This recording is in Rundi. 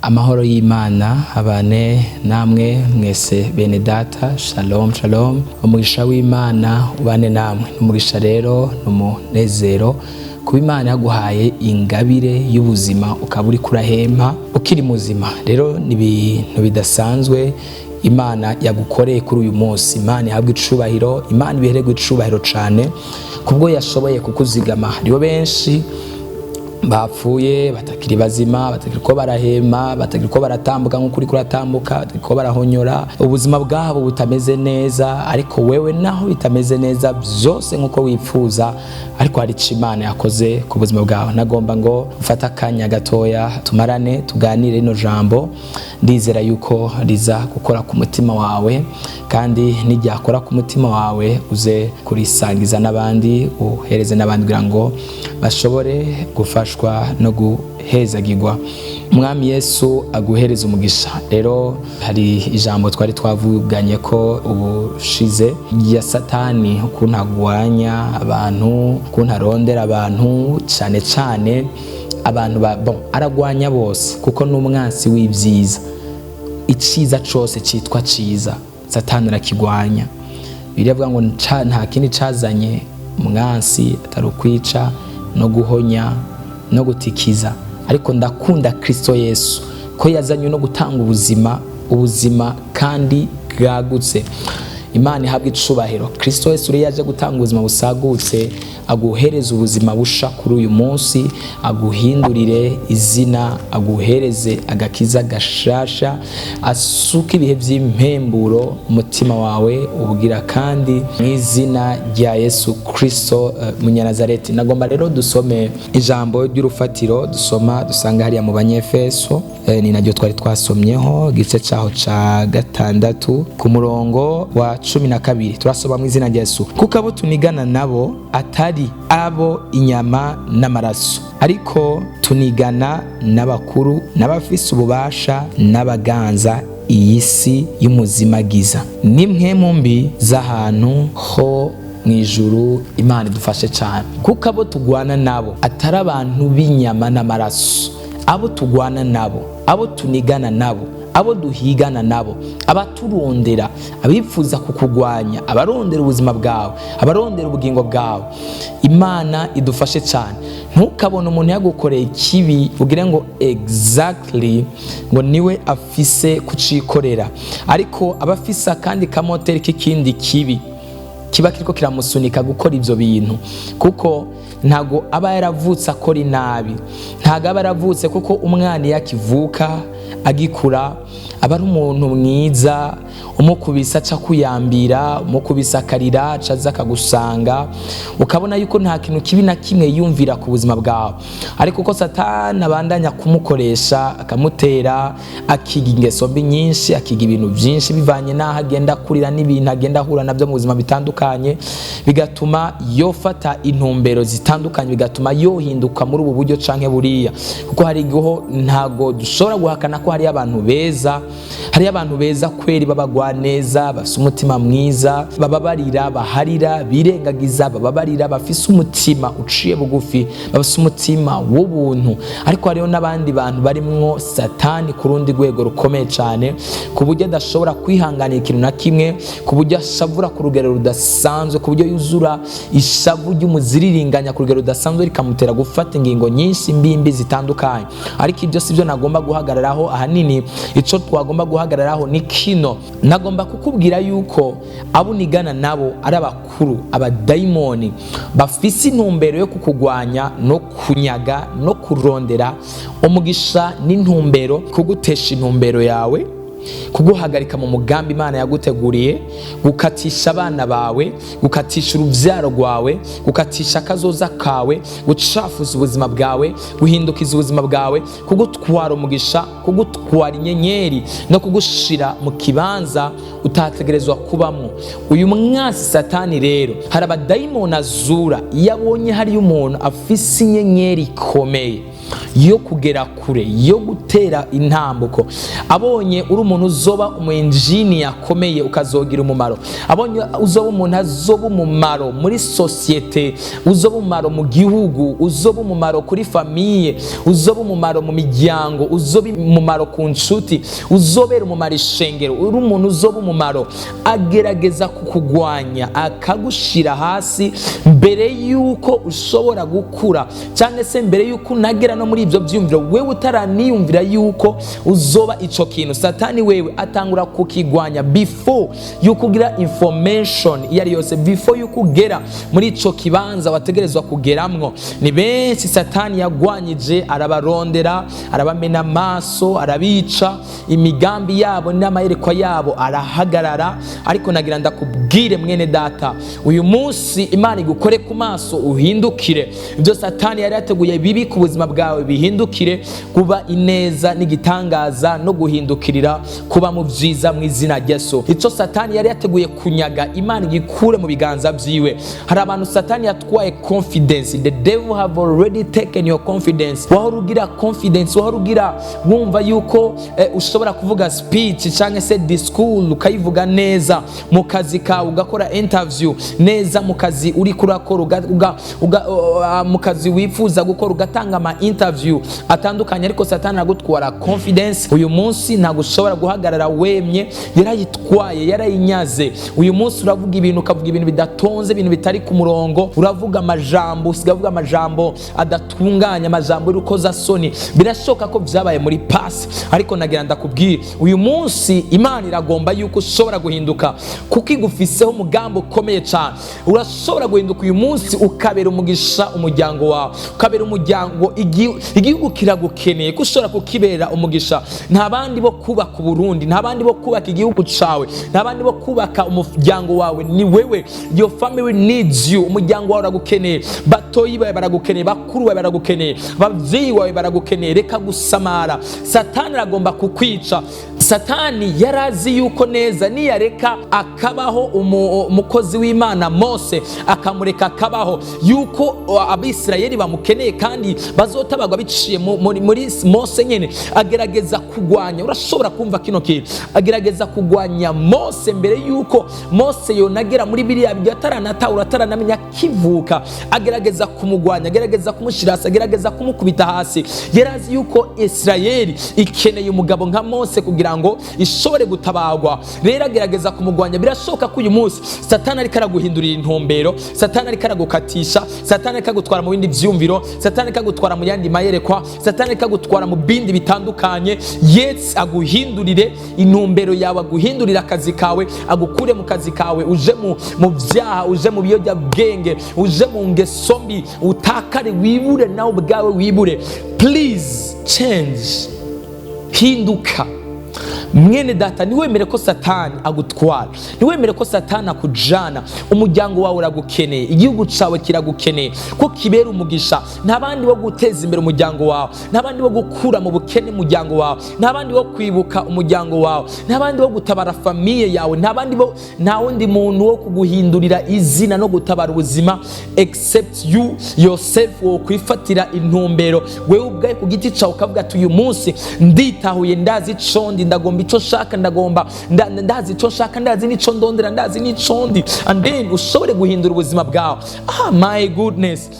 Amahoro y'Imana abane namwe mwese, bene data. Shalom, shalom. Umugisha w'Imana ubane namwe. Umugisha rero ni umunezero kuba Imana yaguhaye ingabire y'ubuzima, ukaba uri kurahema ukiri muzima. Rero ni ibintu bidasanzwe Imana yagukoreye kuri uyu munsi. Imana ihabwa icubahiro, Imana ibihererwe icubahiro cane kubwo yashoboye kukuzigama. Hariho benshi bapfuye, batakiri bazima, batakiri ko barahema, batakiri ko baratambuka nk'uko uriko uratambuka, batakiri ko barahonyora, ubuzima bwabo butameze neza. Ariko wewe, naho bitameze neza byose nk'uko wifuza, ariko hari ico Imana yakoze ku buzima bwawe. Nagomba ngo ufate akanya gatoya tumarane, tuganire rino jambo. Ndizera yuko riza gukora ku mutima wawe, kandi niryakora ku mutima wawe uze kurisangiza n'abandi, uhereze n'abandi kugira ngo bashobore gufashwa no guhezagirwa. Umwami Yesu aguhereza umugisha. Rero hari ijambo twari twavuganye ko ubushize ya Satani, ukuntu agwanya abantu, ukuntu arondera abantu, cyane cyane abantu ba bon, aragwanya bose kuko ni umwansi w'ibyiza. Iciza cose citwa ciza, Satani arakigwanya. Biravuga ngo nta kindi cazanye umwansi atari ukwica no guhonya no gutikiza. Ariko ndakunda Kristo Yesu ko yazanywe no gutanga ubuzima, ubuzima kandi bwagutse. Imana ihabwa icubahiro. Kristo Yesu rero yaje gutanga ubuzima busagutse, aguhereza ubuzima busha kuri uyu munsi, aguhindurire izina, aguhereze agakiza gashasha, asuke ibihe by'impemburo umutima wawe ubwira, kandi mu izina rya Yesu Kristo Munyanazareti. Nagomba rero dusome ijambo ry'urufatiro dusoma dusanga hariya mu Banyefeso, ni naryo twari twasomyeho, igice cyaho ca 6 ku murongo wa 12. Turasoma mu izina rya Yesu: "Kuko abo tunigana nabo atari abo inyama n'amaraso, ariko tunigana n'abakuru n'abafise ububasha n'abaganza iyi si y'umuzimagiza n'impwemu mbi z'ahantu ho mu ijuru." Imana idufashe cyane. Kuko abo tugwana nabo atari abantu b'inyama n'amaraso. Abo tugwana nabo, abo tunigana nabo, abo duhigana nabo, abaturondera, abifuza kukugwanya, abarondera ubuzima bwawe, abarondera ubugingo bwawe. Imana idufashe cyane. Ntukabone umuntu yagukoreye ikibi ugire ngo exactly ngo niwe afise kucikorera, ariko aba afise akandi kamoteri k'ikindi kibi kiba kiriko kiramusunika gukora ivyo bintu, kuko ntago aba yaravutse akora inabi, ntago aba yaravutse, kuko umwana iyo akivuka, agikura, aba ari umuntu mwiza. Umukubise aca kuyambira, umukubise akarira, aca aza akagusanga, ukabona yuko nta kintu kibi na kimwe yumvira ku buzima bwawe. Ariko uko Satani abandanya kumukoresha, akamutera, akiga ingeso mbi nyinshi, akiga ibintu byinshi bivanye n'aho agenda akurira n'ibintu agenda ahura nabyo mu buzima bitandukanye, bigatuma yofata intumbero zitandukanye, bigatuma yohinduka muri ubu buryo canke buriya. Kuko hari igihe, ntago dushobora guhakana ko hariyo abantu beza, hariyo abantu beza kweri, b'abagwaneza, bafise umutima mwiza, bababarira, baharira, birengagiza, bababarira, bafise umutima uciye bugufi, bafise umutima w'ubuntu. Ariko hariho n'abandi bantu barimwo Satani ku rundi rwego rukomeye cyane, ku buryo adashobora kwihanganira ikintu na kimwe, ku buryo ashavura ku rugero rudasanzwe, ku buryo yuzura ishavu ry'umuziriringanya ku rugero rudasanzwe, rikamutera gufata ingingo nyinshi mbimbi zitandukanye. Ariko ibyo si byo nagomba guhagararaho ahanini. Icyo twagomba guhagararaho ni kino: nagomba kukubwira yuko abo unigana nabo ari abakuru, abadayimoni bafise intumbero yo kukugwanya no kunyaga no kurondera umugisha n'intumbero, kugutesha intumbero yawe, kuguhagarika mu mugambi Imana yaguteguriye, gukatisha abana bawe, gukatisha urubyaro rwawe, gukatisha akazoza kawe, gucafuza ubuzima bwawe, guhindukiza ubuzima bwawe, kugutwara umugisha, kugutwara inyenyeri no kugushira mu kibanza utategerezwa kubamo. Uyu mwansi Satani rero, hari abadayimoni azura iyo abonye hariyo umuntu afise inyenyeri ikomeye. Yo kugera kure, yo gutera intambuko, abonye uri umuntu uzoba umu engineer akomeye, ukazogira umumaro, abonye uzoba umuntu azoba umumaro muri sosiyete, uzoba umumaro mu gihugu, uzoba umumaro kuri famille, uzoba umumaro mu miryango, uzoba umumaro ku nshuti, uzobera umumaro ishengero, uri umuntu uzoba umumaro, agerageza kukugwanya, akagushira hasi mbere yuko ushobora gukura, cyangwa se mbere yuko unagera no muri ibyo byiyumviro. Wewe utaraniyumvira yuko uzoba ico kintu, Satani wewe atangura kukigwanya before yuko ugira information iyo ari yose, before yuko ugera muri ico kibanza wategerezwa kugeramwo. Ni benshi Satani yagwanyije, arabarondera, arabamena amaso, arabica, imigambi yabo n'amayerekwa yabo arahagarara. Ariko nagira ndakubwire, mwene data, uyu munsi Imana igukore ku maso, uhindukire. Ibyo Satani yari yateguye bibi ku buzima bwawe bihindukire kuba ineza n'igitangaza no guhindukirira kuba mu byiza mu izina rya Yesu. Icyo Satani yari yateguye kunyaga, Imana igikure mu biganza byiwe. Hari abantu Satani yatwaye confidence. The devil have already taken your confidence. Wahora ugira confidence, wahora ugira wumva yuko ushobora kuvuga speech cyangwa se discours ukayivuga neza mu kazi kawe, ugakora interview neza mu kazi uri kurakora, mu kazi wifuza gukora, ugatanga ama interview atandukanye. Ariko Satani aragutwara confidence. Uyu munsi ntabwo ushobora guhagarara wemye, yarayitwaye, yarayinyaze. Uyu munsi uravuga ibintu, ukavuga ibintu bidatonze, ibintu bitari ku murongo. Uravuga amajambo, usigaye uvuga amajambo adatunganye, amajambo y'urukozasoni. Birashoboka ko byabaye muri past, ariko nagira ndakubwira, uyu munsi Imana iragomba yuko ushobora guhinduka, kuko igufiseho umugambi ukomeye cyane. Urashobora guhinduka uyu munsi, ukabera umugisha umuryango wawe, ukabera umuryango. Igihugu kiragukeneye ko ushobora kukibera umugisha. Nta bandi bo kubaka Uburundi, nta bandi bo kubaka igihugu cawe, nta bandi bo kubaka umuryango wawe, ni wewe. Your family needs you. Umuryango wawe uragukeneye, batoyi bawe baragukeneye, bakuru bawe baragukeneye, ababyeyi bawe baragukeneye. Reka gusamara, Satani aragomba kukwica. Satani yarazi yuko neza niyareka akabaho umukozi w'Imana Mose, akamureka akabaho, yuko Abisirayeli bamukeneye kandi bazotabagwa biciye muri Mose nyene. Agerageza kugwanya, urashobora kumva kino kintu, agerageza kugwanya Mose mbere yuko Mose yonagera muri biriya byo, ataranatahura, ataranamenya, akivuka. Agerageza kumugwanya, agerageza kumushyira hasi, agerageza kumukubita hasi. Yarazi yuko Isirayeli ikeneye umugabo nka Mose kugira ngo ishobore gutabagwa, rero agerageza kumugwanya. Birashoboka ko uyu munsi Satani ariko araguhindurira intumbero, Satani ariko aragukatisha, Satani ariko agutwara mu bindi byumviro, Satani ariko agutwara mu yandi mayerekwa, Satani ariko agutwara mu bindi bitandukanye. Yesi aguhindurire intumbero yawe, aguhindurire akazi kawe, agukure mu kazi kawe uje mu byaha, uje mu biyobyabwenge, uje mu ngeso mbi, utakare, wibure, nawe ubwawe wibure. Please change, hinduka, mwene data. Ntiwemere ko Satani agutwara, ntiwemere ko Satani akujana. Umuryango wawe uragukeneye, igihugu cyawe kiragukeneye ko kibera umugisha. Nta bandi bo guteza imbere umuryango wawe, nta bandi bo gukura mu bukene umuryango wawe, nta bandi bo kwibuka umuryango wawe, nta bandi bo gutabara famille yawe, nta bandi bo, nta wundi muntu wo kuguhindurira izina no gutabara ubuzima except you yourself. Wo kwifatira intumbero wewe ubwawe ku giti cyawe, ukavuga ati: "Uyu munsi nditahuye, ndazi ico ndi, ndagomba ico nshaka, ndagomba ndazi ico nshaka, ndazi n'ico ndondera, ndazi n'ico ndi," and then ushobore guhindura ubuzima bwawe. Ah, my goodness.